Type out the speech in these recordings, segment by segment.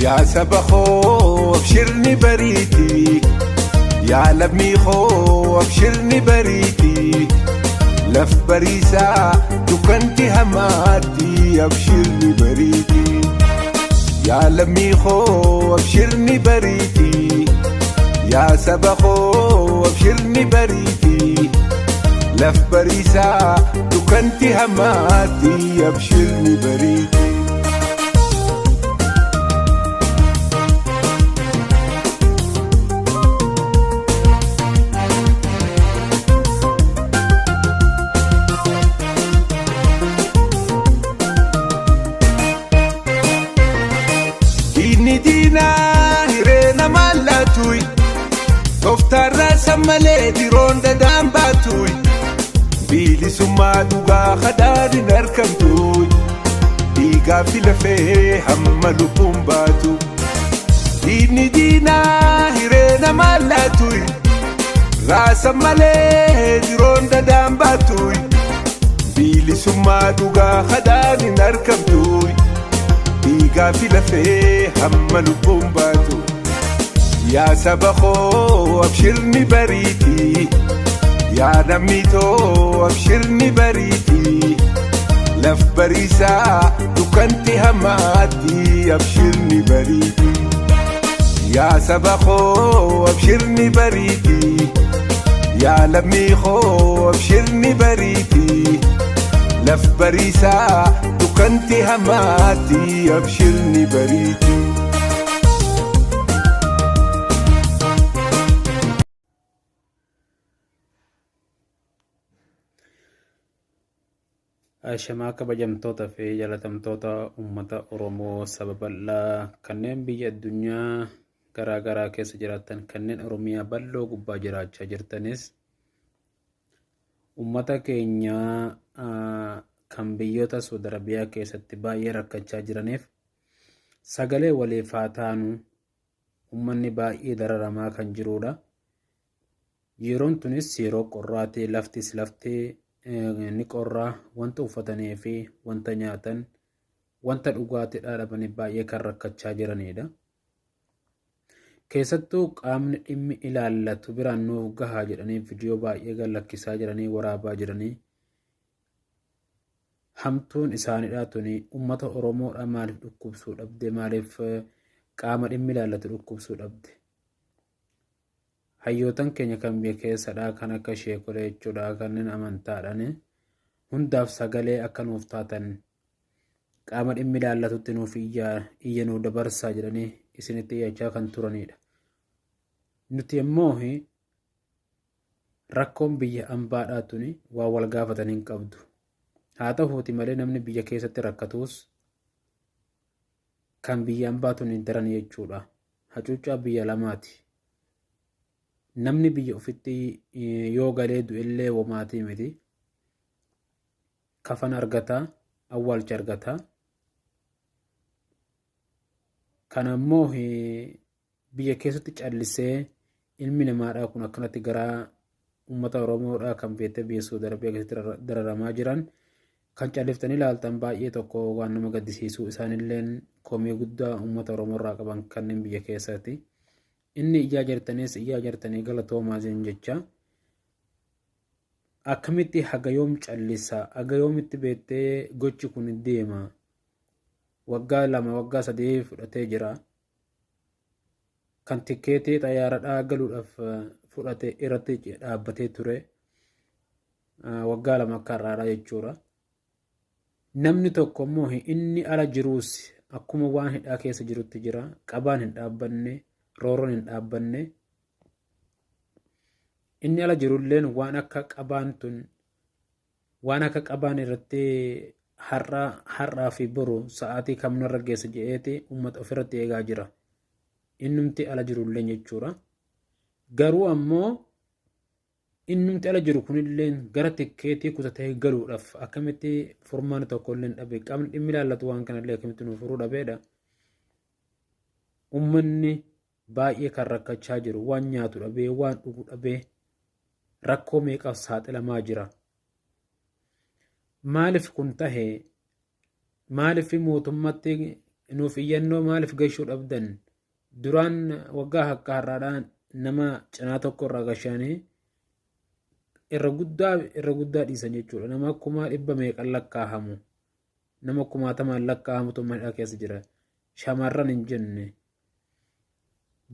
Yaa saba koo abshirni bariiti, yaa lammii koo abshirni bariiti, laf bariisaa dukkanti hamaatti abshirni bariiti. Yaa lammii koo abshirni bariiti, yaa saba koo abshirni bariiti, laf bariisaa dukkanti hamaatti abshirni bariiti. Diinni diinaa hiree namaa laatuyi, tooftaarraa sammalee diroon dadaan baatuyi, bilisummaa dhugaa kadhaan hin argamtuyi, dhiigaa fi lafee hamma lubbuun baatu. Diinni diinaa hiree namaa laatuyi, raasa malee diroon dadaan baatuyi, bilisummaa dhugaa kadhaan hin argamtuyi. Dhiigaa fi lafee hamma lubbuun baatu. Yaa saba koo abshirni bariiti, yaa lammii too abshirni bariiti, laf bariisaa dukkanti hamaatti abshirni bariiti. Yaa saba koo abshirni bariiti, yaa lammii koo abshirni bariiti, laf bariisaa dukkanti hamaatti abshirni bariiti. Ashamaa kabajamtoota fi jaalatamtoota uummata Oromoo saba bal'aa kanneen biyya addunyaa garaa garaa keessa jiraattan, kanneen Oromiyaa bal'oo gubbaa jiraachaa jirtanis, uummata keenya kan biyyoota Saudi Arabiyaa keessatti baay'ee rakkachaa jiraniif sagalee waliif haa taanu. Uummanni baay'ee dararamaa kan jirudha. Yeroon tunis yeroo qorraati, laftis lafti ni qorraa, wanta uffatanii fi wanta nyaatan, wanta dhugaatii dhabanii baay'ee kan rakkachaa jiranidha. Keessattuu qaamni dhimmi ilaallatu biraan nuuf gahaa jedhanii viidiyoo baay'ee gad lakkisaa jiranii, waraabaa jiranii. Hamtuun isaanidha tuni. Uummata Oromoodha maaliif dhukkubsuu dhabde? Maaliif qaama dhimmi ilaallatu dhukkubsuu dhabde? Hayyootan keenya kan biyya keessadha, kan akka sheekolee jechuudha, kanneen amantaadhaan hundaaf sagalee akka nuuf taatan, qaama dhimmi ilaallatutti nuuf iyya nuuf dabarsaa jedhanii isinitti iyyachaa kan turanidha. Nuti immoo rakkoon biyya ambaadhaa tuni waan wal gaafatan hin qabdu. Haa ta'uuti malee namni biyya keessatti rakkatuus kan biyya ambaa tuni daran jechuudha. Hacuuccaa biyya lamaati. Namni biyya ofitti yoo galee du'ellee womaatii miti. Kafan argataa, awwaalcha argataa. Kana immoo biyya keessatti callisee ilmi namaadhaa kun akkanatti garaa uummata Oromoodhaa kan beektee biyya Saudi Arabiyaa keessatti dararamaa jiran kan calliftanii ilaaltan baay'ee tokko waan nama gaddisiisu. Isaanilleen komii guddaa uummata Oromoo irraa qaban kanneen biyya keessaati. Inni iyyaa jirtanis iyyaa jirtanii galatoomaa isin jecha. Akkamitti haga yoom callisa? Haga yoomitti beektee gochi kun deema? Waggaa 2, waggaa 3 fudhatee jira. Kan tikkeetii xayyaaradhaa galuudhaaf fudhate irratti dhaabbatee ture. Waggaa 2 akka har'aadha jechuudha. Namni tokko immoo inni ala jiruus akkuma waan hidhaa keessa jirutti jira. Qabaan hin dhaabbanne, roorroon hin dhaabbanne. Inni ala jirulleen waan akka qabaan tun, waan akka qabaan irratti har'a har'aa fi boru sa'aatii kam narra geessa jedheeti uummata ofirratti eegaa jira. Innumti ala jirulleen jechuudha. Garuu ammoo Innumti ala jiru kunillee gara tikkeetii kutatee galuudhaaf akkamitti furmaanni tokko illee dhabe, qaamni dhimmi ilaallatu waan kanallee akkamitti nuuf furuu dhabeedha. Uummanni baay'ee kan rakkachaa jiru, waan nyaatu dhabee, waan dhugu dhabee, rakkoo meeqaaf saaxilamaa jira. Maaliif kun tahe? Maaliif mootummatti nuuf iyyannoo maaliif gashuu dhabdan? Duraan waggaa akka har'aadhaan nama cinaa tokko irraa gashaanii irra guddaa irra guddaa dhiisan jechuudha. Nama 100,000 meeqan lakkaahamu, nama kumaatamaan lakkaahamutu mana keessa jira. Shamarran hin jenne,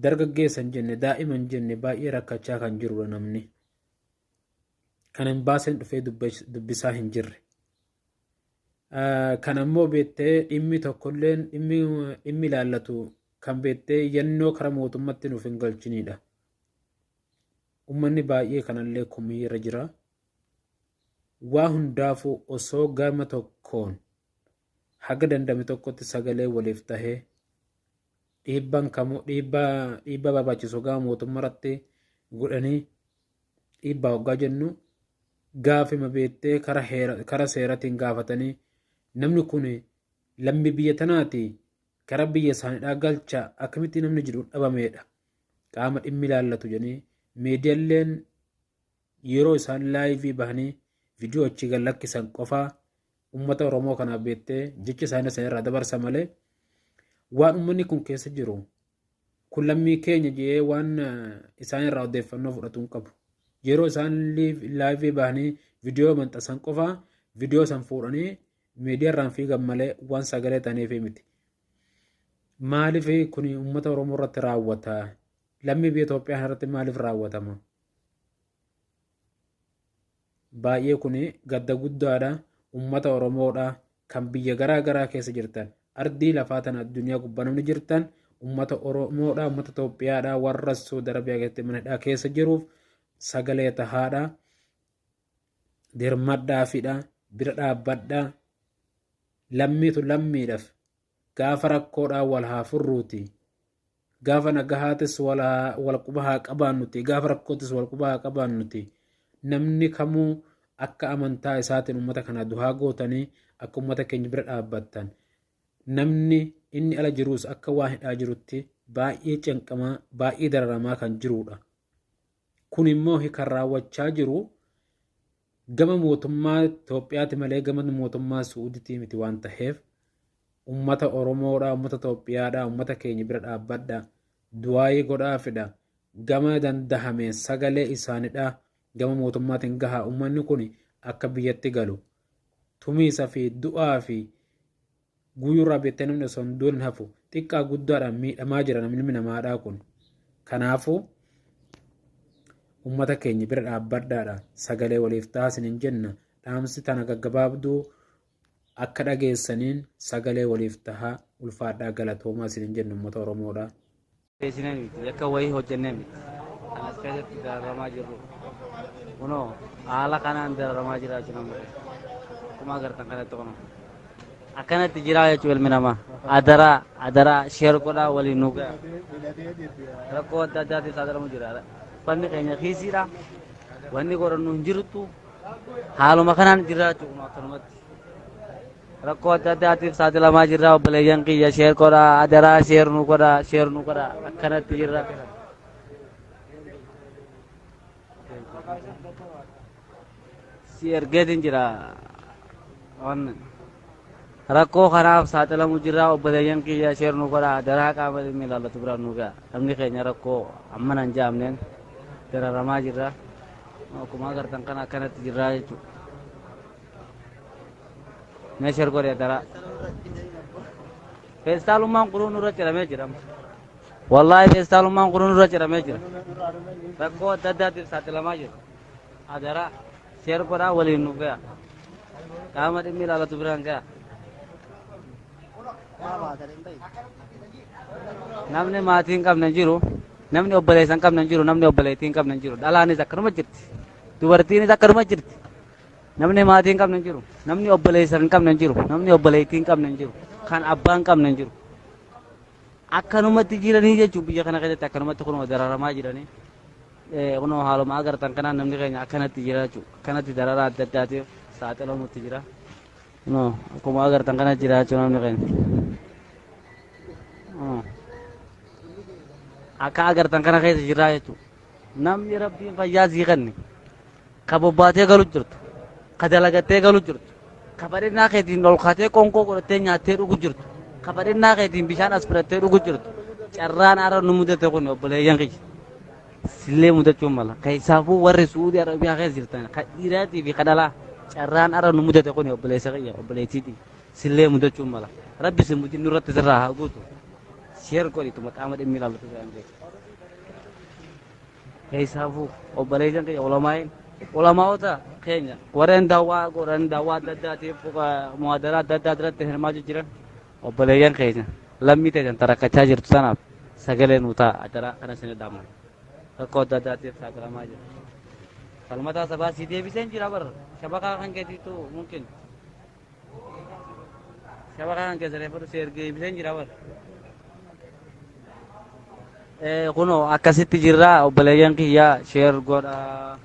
dargaggeessa hin jenne, daa'ima hin jenne, baay'ee rakkachaa kan jirudha namni. Kan hin baaseen dhufee dubbisaa hin jirre. Kan ammoo beektee dhimmi tokkolleen dhimmi ilaallatu kan beektee iyyannoo kara mootummatti nuuf hin galchinidha. Uummanni baay'ee kanallee komii irra jira. Waa hundaafuu osoo gama tokkoon haga dandame tokkotti sagalee waliif tahee, dhiibbaan kamuu dhiibbaa barbaachisu gama mootummaa irratti godhanii, dhiibbaa hoggaa jennu gaafima beektee kara seeratiin gaafatanii, namni kun lammii biyya tanaati, kara biyya isaaniidhaa galcha, akkamitti namni jiru dhabameedha. Qaama dhimmi ilaallatu jedhanii miidiyaaleen yeroo isaan live bahanii viidiyoo achii gad lakkisan qofaa uummata Oromoo kanaaf beektee jecha isaanii sana irraa dabarsa malee, waan uummanni kun keessa jiru kun lammii keenya jedhee waan isaan irraa odeeffannoo fudhatu hin qabu. Yeroo isaan live bahanii viidiyoo maxxansan qofaa viidiyoo san fuudhanii miidiyaa irraan fiigan malee waan sagalee ta'aniif miti. Maaliif kun uummata Oromoo irratti raawwata? Lammii biyya Itoophiyaa irratti maaliif raawwatama? Baay'ee kun gadda guddaadha. Uummata Oromoodha kan biyya garaa garaa keessa jirtan, ardii lafaa tana addunyaa gubbaa namni jirtan, uummata Oromoodha, uummata Itoophiyaadha, warra Saudi Arabiyaa keessatti mana hidhaa keessa jiruuf sagalee tahaadha. Dirmadhaafidha, bira dhaabbadha. Lammiitu lammiidhaaf gaafa rakkoodhaan wal haa furruuti. Gaafa nagahaatis wal quba haa qabaannuti. Gaafa rakkootis wal quba haa qabaannuti. Namni kamuu akka amantaa isaatiin uummata kana duhaa gootanii akka uummata keenya bira dhaabbattan. Namni inni ala jirus akka waan hidhaa jirutti baay'ee cinqamaa, baay'ee dararamaa kan jirudha. Kun immoo kan raawwachaa jiru gama mootummaa Itoophiyaati malee gama mootummaa Suuditii miti waan ta'eef, uummata Oromoodha, uummata Itoophiyaadha, uummata keenya bira dhaabbadha. Du'aayii godhaafidha. Gama dandahameen sagalee isaanidha. Gama mootummaatiin gahaa, uummanni kun akka biyyatti galu. Tumiisa fi du'aa fi guyyuurraa beektee namni osoo hin duun hafu, xiqqaa guddaadhaan miidhamaa jira namni namaadhaa kun. Kanaafuu uummata keenya bira dhaabbadhaadha. Sagalee waliif taasin hin jenna. Dhaamsi tana gaggabaabduu akka dhageessaniin sagalee waliif tahaa, ulfaadhaa, galatoomaa isin hin jennu uummata Oromoodha. Beesinee miti, yakka wayii hojjennee miti. Kan as keessatti dararamaa jirru. Kunoo haala kanaan dararamaa jira jechuudha namni kun. Akkuma agartan kanatti kunoo. Akkanatti jira jechuudha ilmi namaa. Adaraa, adaraa, share godhaa, waliin nu ga'a. Rakkoo adda addaatiif saaxilamu jira. Uffanni keenya kiisiidha. Wanni godhannu hin jirtu. Haaluma kanaan jira jechuudha kunoo akkanumatti. Rakkoo adda addaatiif saaxilamaa jirra, obboleeyyan kiyya, share godhaa, adaraa, share nu godhaa, share nu godhaa, akkanatti jirra. Si ergeetiin jira waan rakkoo kanaaf saaxilamu jirra, obboleeyyan kiyya, share nu godhaa, adaraa, qaama dhimmi ilaallatu biraan nu ga'a. Namni keenya rakkoo ammana hin jaamneen dararamaa jirra. Akkuma agartan kana akkanatti jirra jechuudha. Mee share godhi adaraa. Feestaalummaan kunuu nurra ciramee jira. Wallaahi feestaalummaan kunuu nurra ciramee jira. Rakkoo adda addaatiif saaxilamaa jira. Adaraa share godhaa, waliin nu ga'a. Qaama dhimmi ilaallatu biraan ga'a. Namni maatii hin qabne hin jiru. Namni obboleessa hin qabne hin jiru. Namni obboleettii hin qabne hin jiru. Dhalaanis akkanuma jirti. Dubartiinis akkanuma jirti. Namni maatii hin qabne hin jiru. Namni obboleessa hin qabne hin jiru. Namni obboleettii hin qabne hin jiru. Kan abbaa hin qabne hin jiru. Akkanumatti jiranii jechuun biyya kana keessatti akkanumatti kunuma dararamaa jiranii. Kunoo haaluma agartan kanaan namni keenya akkanatti jira jechuudha. Akkanatti dararaa adda addaatiif saaxilamutti jira. Kunoo akkuma agartan kana jira jechuudha namni keenya. Akka agartan kana keessa jira jechuudha. Namni Rabbiin fayyaa sii kenne ka bobbaatee galu jirtu, ka dalagattee galu jirtu, ka badhinnaa keetiin ol kaatee qoonqoo godhattee nyaattee dhugu jirtu, ka badhinnaa keetiin bishaan as fudhattee dhugu jirtu. Carraan har'a nu mudate kun, obboleeyyan kiyya, sillee mudachuun mala. Keessaafuu warri Suudii Arabiyaa keessa jirtan, ka dhiiraatii fi ka dhalaa, carraan har'a nu mudate kun, obboleessa kiyya, obboleettiitii, sillee mudachuun mala. Rabbi si mudin nurratti sirraa haa guutu. Share godhituma qaama dhimmi ilaallatu biraan beeku. Keessaafuu obboleeyyan kiyya, ulamaa'iin, ulamaa'ota keenya warreen daawwaa godhan, daawwaa adda addaatiif muhaadaraa adda addaa irratti hirmaachuu jiran, obboleeyyan keenya lammii teessan tarakkachaa jirtu sanaaf sagalee nuu ta'a adaraa. Kana isin dhaamna, rakkoo adda addaatiif saaxilamaa jira. Falmataa sabaa si deebiseen jira bar, shabakaa kan keetiitu mumkin shabakaa kan keessa reeffatu si ergee deebiseen jira bar. Kunoo akkasitti jirra, obboleeyyan kiyya, share godhaa.